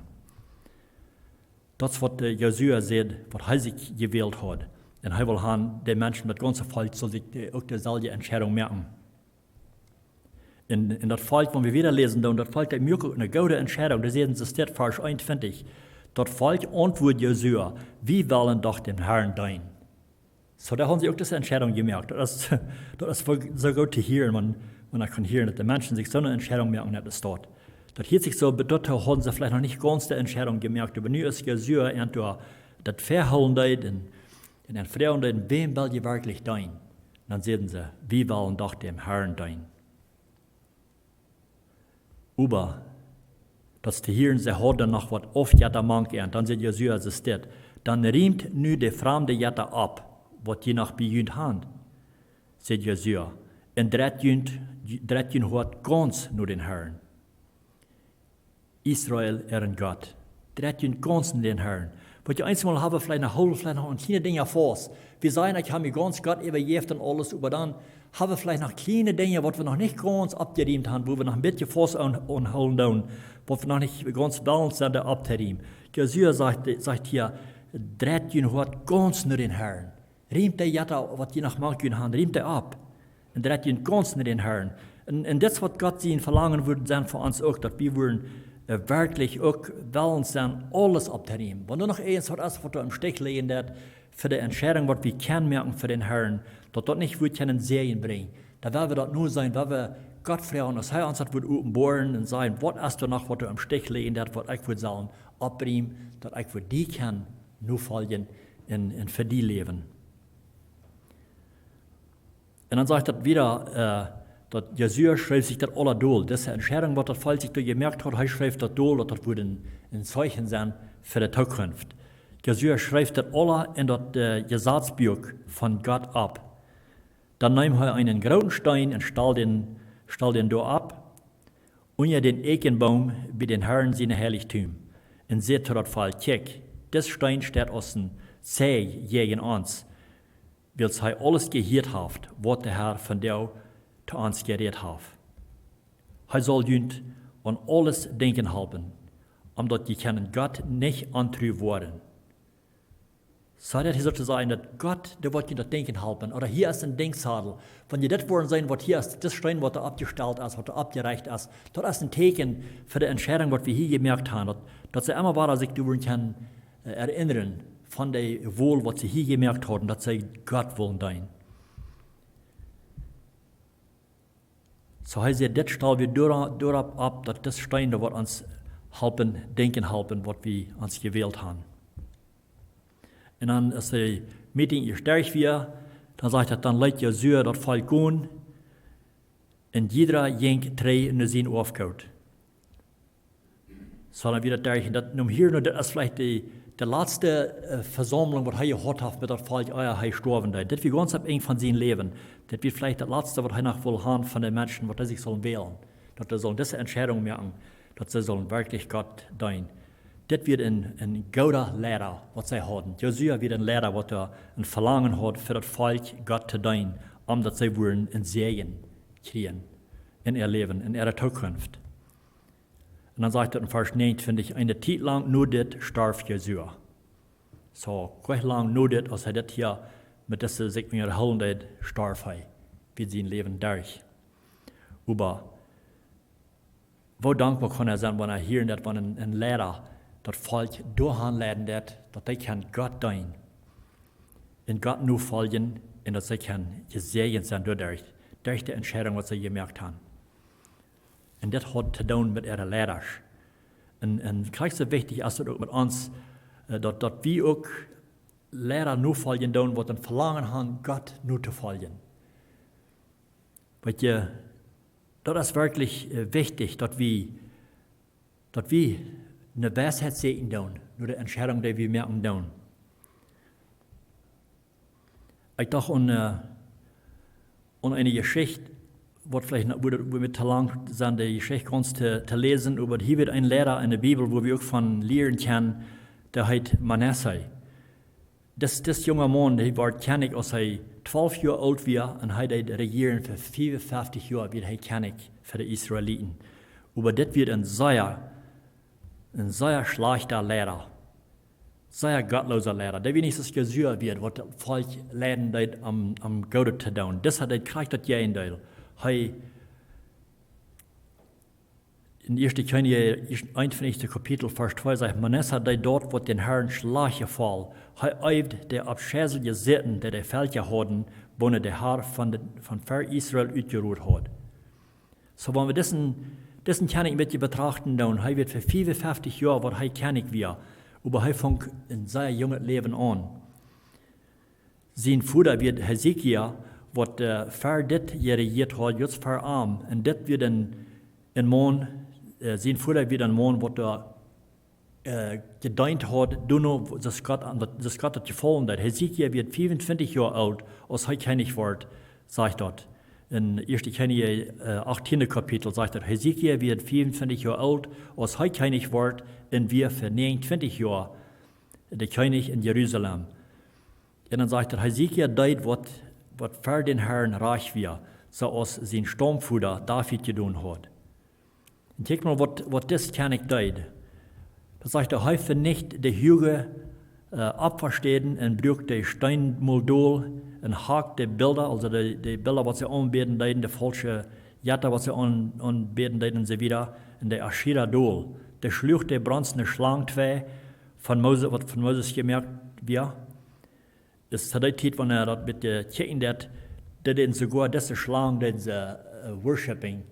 Daut es waut Josua säd, waut hee sikj jewält haud. Un hee wull han, de Menschen, daut gaunze Volkj sull sikj uk deselwje Entscheidunk moaken. Un, un daut Volkj, wan wie wieda läsen, dan daut Volkj, daut muak uk eene goode Entscheidunk. Doa säden see, steit Varsch eenuntwintich, daut Volkj auntwuad Josua, wie wellen doch däm Harn deenen. Soo doa hauden see uk dise Entscheidunk jemoakt. Daut es, daut es soo goot to hieren, wan, wan eena kaun hieren, daut de Menschen sikj soone Entscheidunk moaken, daut es daut. Daut hieet sikj soo, doatoo hauden see veleicht noch nich gaunz de Entscheidunk jemoakt, oba nu es Josua, un doa daut väahoolen deed un, un froagen deed, wäm well jie werkjlich deenen? Dan säden see, wie wellen doch däm Harn deenen. Oba daut es to hieren, see hauden noch waut Aufjetta mank an. Dan säd Josua, soo steit, dan riemt nu de framde Jetta opp, waut jie noch bie junt han, säd Josua, un dreit junt, dreit jun Hoat gaunz no dän Harn, Israel äaren Gott. Dreit junt gaunz no dän Harn. Waut jie eensmol haben veleicht noch, hoolen veleicht noch aun kjliene Dinja faust. Wie sajen, ekj hab mie gaunz Gott äwajäft un aules, oba dan haben veleicht noch kjliene Dinja, waut wie noch nich gaunz oppjeriemt han, wua wie noch een bät faust aun, aunhoolen doonen, waut wie noch nich gaunz wellen sent, dee opptoriemen. Josua sajcht, sajcht hia, dreit jun Hoat gaunz no dän Harn. Riemt de Jetta, waut jie noch mank an han, riemt dee opp. Un dreit junt gaunz no dän Harn. Un, un dit es waut Gott sien Velangen wudd sennen fa ons uk, daut wie wudden, äh, werkjlich uk wellen sennen, aules opptoriemen. Wan doa noch irjent waut es, waut doa em Stich lijen deit, fa de Entscheidunk, waut wie kjennen moaken fa dän Harn, daut daut nich wudd kjennen Säajen brinjen. Dan woa wie daut nu seenen, woa wie Gott froagen, aus hee ons daut wudd openboaren un sajen, waut es doa noch, waut doa em Stich lijen deit, waut ekj wudd sellen oppriemen, daut ekj wudd die kjennen nofoljen un, un fa die läwen. Un dan sajcht daut wieda, äh, daut Josua schreef sikj daut aula dol. Dise Entscheidunk, waut daut Volkj sikj doa jemoakt haud, hee schreef daut dol, daut daut wudd een, een Zeichen sennen fa de Tookunft. Josua schreef daut aula en daut, äh, Jesazbuak von Gott opp. Dan neem hee eenen grooten Steen un stald dän, stald dän doa opp, unja dän Eekjenboom bie dän Harn sien Heiligtum, un säd to daut Volkj: Kjikj, dis Steen steit aus een Zeijen jäajen ons, wiels hee aules jehieet haft, waut de Har vondoag to ons jerät haft. Hee saul junt aun aules denkjen halpen, om daut jie kjennen Gott nich ontru woaren. Soo daut hee soo to sajen, daut Gott, dee woat junt daut denkjen halpen. Ooda hia es een Denksadel. Wan jie dit woaren seenen, waut hia es, dis Steen, waut doa oppjestalt es, waut doa oppjerecht es, daut es een Tieekjen fa de Entscheidunk, waut wie hia jemoakt han. Daut, daut see emma wada sikj doaraun kjennen, äh, erinnren von de Wol, waut see hia jemoakt hauden, daut see Gott wullen deenen. Soo hee säd, dit stal wie doa-, doaropp opp, daut dis Steen doa woat ons halpen, denkjen halpen, waut wie ons jewält han. Un dan, aus de Meeting ieescht derch wia, dan sajcht daut, dan leet Josua daut Volkj gonen, un jieda jinkj trigj no sien Oafgoot. Soo dan wia daut derch, un daut noom hia, nu, daut es veleicht de, de latste, äh, Vesaumlunk, waut hee jehaut haft met daut Volkj, ea hee jestorwen es. Daut wia gaunz aum Enj von sien Läwen. Daut wia veleicht daut latste, waut hee noch wull han von de Menschen, waut hee sikj sull wälen. Daut see sullen dise Entscheidunk moaken, daut see sullen werkjlich Gott deenen. Dit wia een, een gooda Leida, waut see hauden. Josua wia een Leida, waut doa een Velangen haud fa daut Volkj Gott to deenen, om daut see wudden een Säajen kjrieen en äa Läwen, en äare Tookunft. Un dan sajcht et en Varsch näajenuntwintich: Eene Tiet lang no dit storf Josua. Soo, kort lang no dit, aus hee dit hia met dise sikj unjahoolen deed, storf hee, wia sien Läwen derch. Oba woo dankboa kaun hee sennen, wan hee hieet, daut wan een, een Leida daut Volkj doahan leiden deed, daut dee kaun Gott deenen un Gott nofoljen un daut see kaun jesäajent sennen doaderch, derch de Entscheidunk, waut see jemoakt haben. Un dit haft to doonen met äare Leidasch. Un, un krakjt soo wichtich es et uk met ons, äh, daut, daut wie uk Leida nofoljen doonen, waut een Velangen haben, Gott notofoljen. Weet jie, daut es werkjlich, äh, wichtich, daut wie, daut wie eene Weisheit sieekjen doonen, no de Entscheidunk, dee wie moaken doonen. Ekj docht aun, äh, aun eene Jeschicht, waut veleicht noch, wudd, wudd mie to lang sennen, de Jeschicht gaunz to, to läsen, oba hia wia een Leida en de Bibel, wua wie uk von lieren kjennen, dee heet Manasse. Dis, dis junga Maun, dee wort Kjennich, aus hee twalf Joa oolt wia, un hee deed rejieren fa fiefunfeftich Joa, wia hee Kjennich fa de Israeliten. Oba dit wia een sea, een sea schlajchta Leida. Sea gottloosa Leida. Dee wia nich soo aus Josua wia, waut daut Volkj leiden deed, om, om Goodet to doonen. Dis haud hee krakjt daut Jäajendeel. Hee, en Ieeschte Kjennichs, eenuntwintichste Kapitel, Varsch twee sajcht: Manasse deed daut, waut dän Herrn schlajcht jefoll. Hee eewd de aufscheilje Sitten, dee de Velkja hauden, woone de Har von de, von ver Israel utjerot haud. Soo, wan wie disen, disen Kjennich een bät betrachten doonen, hee wia fa fiefunfeftich Joa, waut hee Kjennich wia, oba hee funk een sea junget Läwen aun. Sien Voda wia Hiskia, waut, äh, ver dit jerejieet haud, just ver am. Un dit wia een, een Maun, äh, sien Voda wia een Maun, waut doa, äh, jedeent haud, doano, daut Gott aun, daut, daut Gott daut jefollen deed. Hiskia wia fiefunfeftich Joa oolt, aus hee Kjennich wort, sajcht daut. En Ieeschte Kjennichs, äh, achttieende Kapitel sajcht daut: Hiskia wia fiefunfeftich Joa oolt, aus hee Kjennich wort, un wia fa näajenuntwintich Joa de Kjennich en Jerusalem. Un dan sajcht et: Hiskia deed waut, waut ver dän Herrn rajcht wia, soo aus sien Staumvoda David jedonen haud. Un kjikj mol waut, waut dis Kjennich deed. Daut sajcht et: Hee venicht de huage, äh, Opfastäden un bruak de Steenmol dol un hakt de Bilda, aulsoo de, de Bilda, waut see aunbäden deeden, de faulsche Jetta, waut see aun-, aunbäden deeden, un soo wieda, un de Aschera dol. Dee schluach de bronzne Schlang twei, von Mose-, waut von Moses jemoakt wia. Es to dee Tiet, wan hee daut met de Kjäakjen deed, deeden see soogoa dise Schlang, deeden see, äh, worshipping,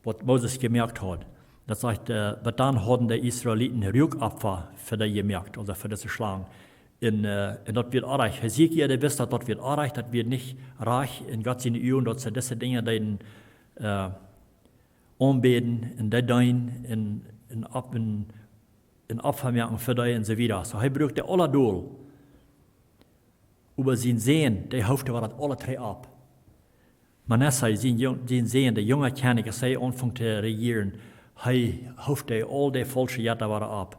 waut Moses jemoakt haud. Daut sajcht, äh, oba dan hauden de Israeliten Ruakopfa fa dee jemoakt, aulsoo fa dise Schlang. Un, äh, un daut wia orrajcht. Hiskia, dee wist, daut daut wia orrajcht, daut wia nich rajcht en Gott siene Uagen, daut see dise Dinja deeden, äh, aunbäden un dee deenen un, un opp un, un Opfa moaken fa dee un soo wieda. Soo, hee bruak dee aula dol. Oba sien Sän, dee hooft wada daut aula trigj opp. Manasse, sien jung-, sien Sän, de junge Kjennich, aus hee aunfunk to rejieren, hee hooft dee aul dee faulsche Jetta wada opp.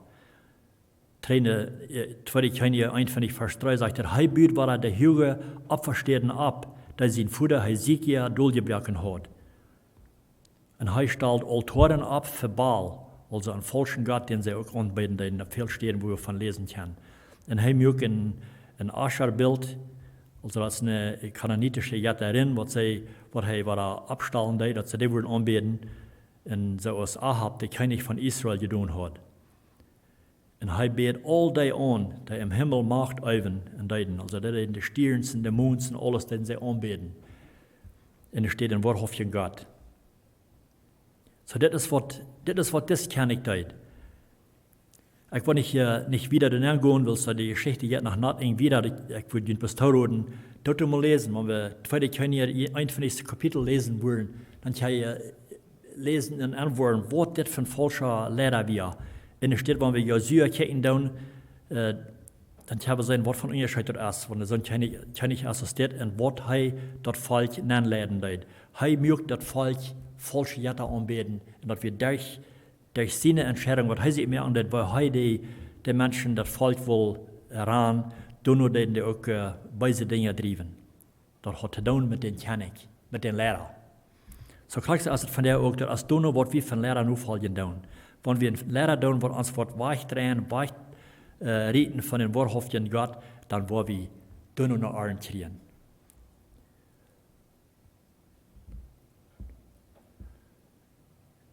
Tweede, äh, Tweede Kjennichs eenuntwintich Varsch dree sajcht et: Hee bud wada de huage Opfastäden opp, dee sien Voda Hiskia doljebroaken haud. Un hee stald Aultoaren opp fa Baal, aulsoo een faulschen Gott, dän see uk aunbäden deeden, opp väl Städen, wua wie von läsen kjennen. Un hee muak een, een Aschera-Bilt, aulsoo daut es eene kanaanitische Jetta, waut see, waut hee wada oppstalen deed, daut see dee wudden aunbäden, un soo aus Ahab, de Kjennich von Israel, jedonen haud. Un hee bäd aul dee aun, dee em Himmel Macht eewen un deeden. Aulsoo dee deeden de Stierns un de Mond un aules, deeden see aunbäden. Un doa steit een woarhauftjen Gott. Soo, dit es waut, dit es waut dis Kjennich deed. Ekj well nich, äh, nich wieda doaraun engonen, wiels de Jeschicht jeit noch nat en wieda. Ekj, ekj wudd junt bloos toroden, daut to mol läsen, wan wie Tweede Kjennichs eenuntwintichste Kapitel läsen wudden, dan kjenn jie, äh, läsen un enwoaren, waut dit fa een faulscha Leida wia. Un doa steit, wan wie Josua kjikjen doonen, äh, dan kjenn wie seenen, waut fa een Unjascheet daut es, wan soon Kjennich, Kjennich es aus dit un waut hee daut Volkj nenleiden deed. Hee muak daut Volkj faulsche Jetta aunbäden un daut wie derch, derch siene Entscheidunk, waut hee sikj moaken deed, woo hee de, de Menschen, daut Volkj wull, äh, ran, doano deeden dee uk, äh, beese Dinja driewen. Daut haud to doonen met dän Kjennich, met dän Liera. Soo krakjt soo es et vondoag uk, daut es doano waut wie von Liera nofoljen doonen. Wan wie een Liera doonen, waut ons woat wajchdreien, wajch, äh, rieten von dän woarhauftjen Gott, dan woa wie doano ne Arnt kjrieen.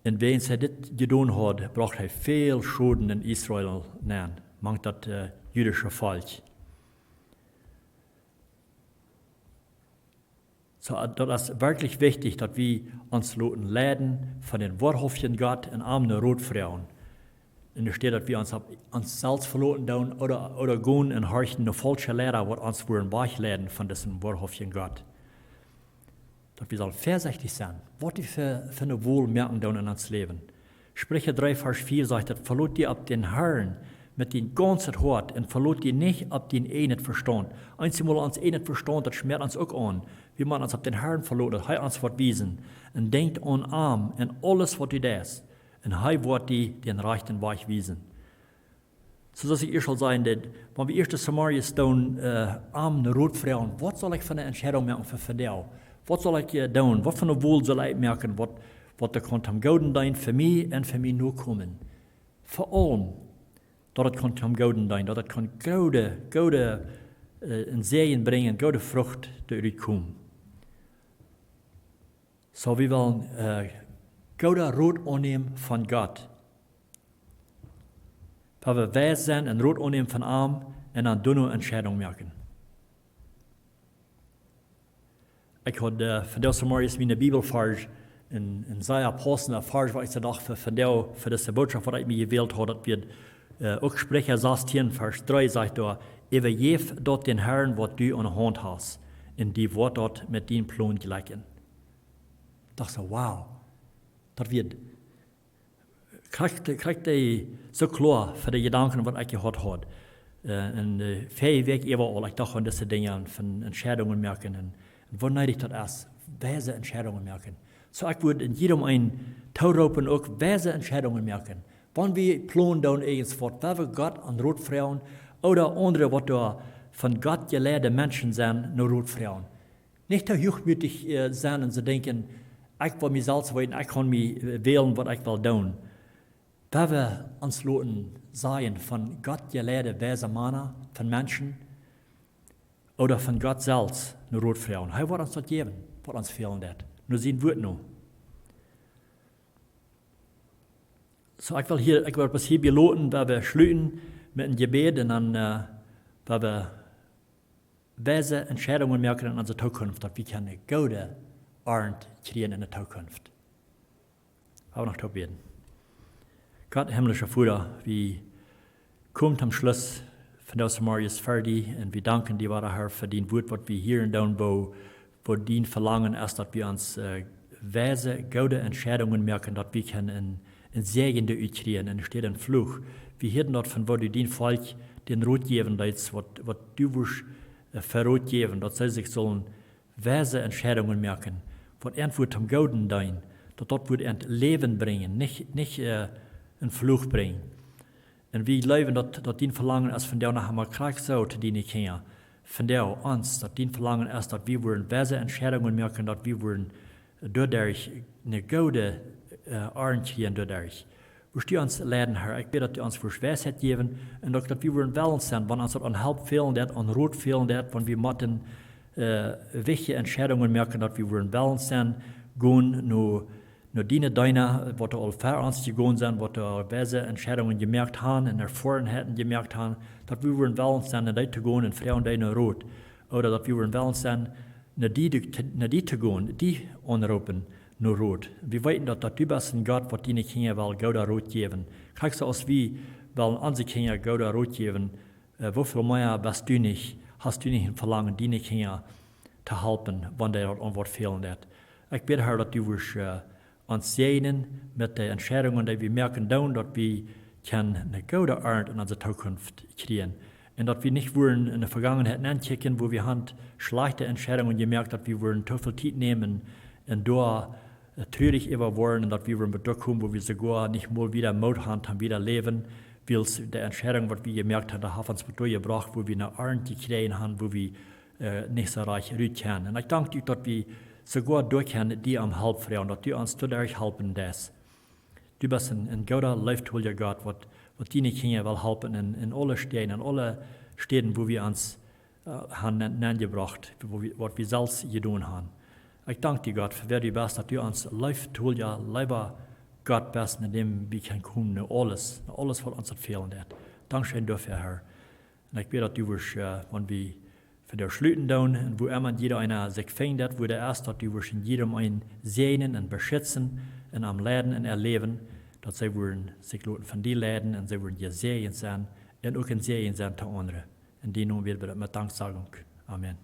Un wäajens hee dit jedonen haud, brocht hee väl Schoden en Israel nenn, mank daut, äh, jüdische Volkj. Soo, daut es werkjlich wichtich, daut wie ons loten leiden von dän woarhauftjen Gott un am no Rot froagen. Enne Städ daut wie ons opp ons selfst veloten doonen ooda, ooda gonen un horchen no faulsche Liera, waut ons wudden wajchleiden von disen woarhauftjen Gott. Daut wie sellen väasechtich sennen, waut wie fa, fa ne Wol moaken doonen en ons Läwen. Spricha dree Varsch vea sajcht daut: "Velot die opp dän Harn met dien gaunzet Hoat un velot die nich opp dien eejnet Vestaunt." Eenjemol ons eejnet Vestaunt, daut schmäat ons uk aun. Wie motten ons opp dän Harn veloten, daut hee ons woat wiesen. Un denkj aun am en aules, waut du deist. Un hee woat die dän rajchten Wajch wiesen. Soo aus ekj ieescht aul säd, daut, wan wie ieescht de Samarius doonen, äh, am no Rot froagen, waut saul ekj fa ne Entscheidunk moaken fa vondoag? Waut saul ekj, äh, doonen? Waut fa ne Wol saul ekj moaken? Waut, waut daut kaun tom Gooden deenen fa mie un fa miene Nokomen. Fa aulem, daut et kaun tom Gooden deenen, daut et kaun goode, goode, äh, een Säajen brinjen, goode Frucht doaderch komen. Soo, wie wellen, äh, gooden Rot aunnämen von Gott. Wan wie weis sennen un Rot aunnämen von am un dan doano Entscheidunk moaken. Ekj haud, äh, vondoag zemorjes miene Bibelvarsch, een, een sea paussenda Varsch, waut ekj docht fa vondoag, fa dise Botschaft, waut ekj mie jewält haud, daut wia, äh, uk Spricha sastieen, Varsch dree, sajcht doa: "Äwajäw daut dän Harn, waut du aun de Haunt hast, un die woat daut met dien Plon jlekjen." Docht soo, wow, daut wia krakjt, krakjt soo kloa fa de Jedanken, waut ekj jehaut haud. Äh, un, äh, väaje Wäakj äwa aul, ekj docht aun dise Dinja von Entscheidungen moaken un, un woo needich daut es, weise Entscheidungen moaken. Soo, ekj wudd en jiedem eenen tooroopen, uk weise Entscheidungen moaken. Wan wie plonen doonen irjentwaut, wan wie Gott om Rot froagen, ooda aundre, waut doa von Gott jeleide Menschen sent, no Rot froagen. Nich too huachmootich, äh, sennen un soo denkjen: "Ekj well mie selfst weeten, ekj kaun mie, äh, wälen, waut ekj well doonen." Wan wie ons loten sajen von Gott jeleide weise Mana, von Menschen, ooda von Gott selfst no Rot froagen. Hee woat ons daut jäwen, waut ons fälen deit. No sien Wuat no. Soo, ekj well hia, ekj well bloos hia bie loten, wan wie schluten met een Jebäd un dan, äh, wan wie weise Entscheidungen moaken en onse Tookunft, daut wie kjennen goode Arnt kjrieen en de Tookunft. Lot ons noch toop bäden. Gott, himmlischa Voda, wie komen tom Schluss von dise Morjes fa die un wie danken die, Voda, Herr, fa dien Wuat, waut wie hieren doonen, woo, woo dien Velangen es, daut wie ons, äh, weise, goode Entscheidungen moaken, daut wie kjennen een, een Säajen doaderch kjrieen, enne Städ een Fluch. Wie hieeden daut von, woo du dien Volkj dän Rot jäwen deetst, waut, waut du wurscht, äh, fa Rot jäwen, daut see sikj sullen weise Entscheidungen moaken, waut an wudd tom Gooden deenen, daut daut wudd an Läwen brinjen, nich, nich, äh, een Fluch brinjen. Un wie jleewen, daut, daut dien Velangen es vondoag noch emol krakjt soo to diene Kjinja. Vondoag ons, daut dien Velangen es, daut wie wudden weise Entscheidungen moaken, daut wie wudden doaderch ne goode, äh, Arnt kjrieen doaderch. Wurscht du ons leiden, Herr. Ekj bäd, daut du ons wurscht Weisheit jäwen un uk, daut wie wudden wellens sennen, wan ons daut aun Help fälen deit, aun Rot fälen deit, wan wie motten, äh, wichtje Entscheidungen moaken, daut wie wudden wellens sennen, gonen no, no diene Deena, waut doa aul ver ons jegonen sent, waut doa weise Entscheidungen jemoakt haben un Erfoarenheiten jemoakt haben, daut wie wudden wellens sennen, no dee to gonen un froagen dee no Rot. Ooda daut wie wudden wellens sennen, no die, no die to gonen, die aunroopen no Rot. Wie weeten, daut, daut du best een Gott, waut diene Kjinja well gooda Rot jäwen. Krakjt soo aus wie wellen onse Kjinja gooda Rot jäwen, äh, woo väl mea best du nich, hast du nich een Velangen, diene Kjinja to halpen, wan dee daut aun waut fälen deit. Ekj bäd, Herr, daut du wurscht, äh, ons säajnen met de Entscheidungen, dee wie moaken doonen, daut wie kjennen ne goode Arnt en onse Tookunft kjrieen. Un daut wie nich wudden en de Vegangenheit nenkjikjen, wua wie haben schlajchte Entscheidungen jemoakt, daut wie wudden too väl Tiet nämen un doa trurich äwa woaren un daut wie wudden doa komen, wua wie soogoa nich mol wieda Moot han toom wieda läwen, wiels de Entscheidunk, waut wie jemoakt han, dee haft ons doa jebrocht, wua wie ne Arnt jekjräajen han, wua wie nich soo rajcht rut kjennen. Un ekj dank die, daut wie soogoa doa kjennen die om Help froagen, daut du ons doaderch halpen deist. Du best een gooda, leeftolja Gott, waut diene Kjinja well halpen en aule Städen, en aule Städen, wua wie ons han nenjebrocht, waut wie selfst jedonen han. Ekj dank die, Gott, fa wäa du best, daut du ons leeftolja, leewa Gott best, no däm wie kjennen komen, no aules, no aules, waut ons daut fälen deit. Dankscheen doafäa, Herr. Un ekj bäd, daut du wurscht, wan wie vondoag schluten doonen un wuaemma jieda eena sikj finjt, daut wua dee es, daut du wurscht en jiedem eenen säajnen un beschitzen un am leiden en äa Läwen, daut see wudden sikj loten von die leiden un see wudden jesäajent senn un uk een Säajen senn to aundre. En dien Nomen bäd wie daut met Danksagunk. Amen.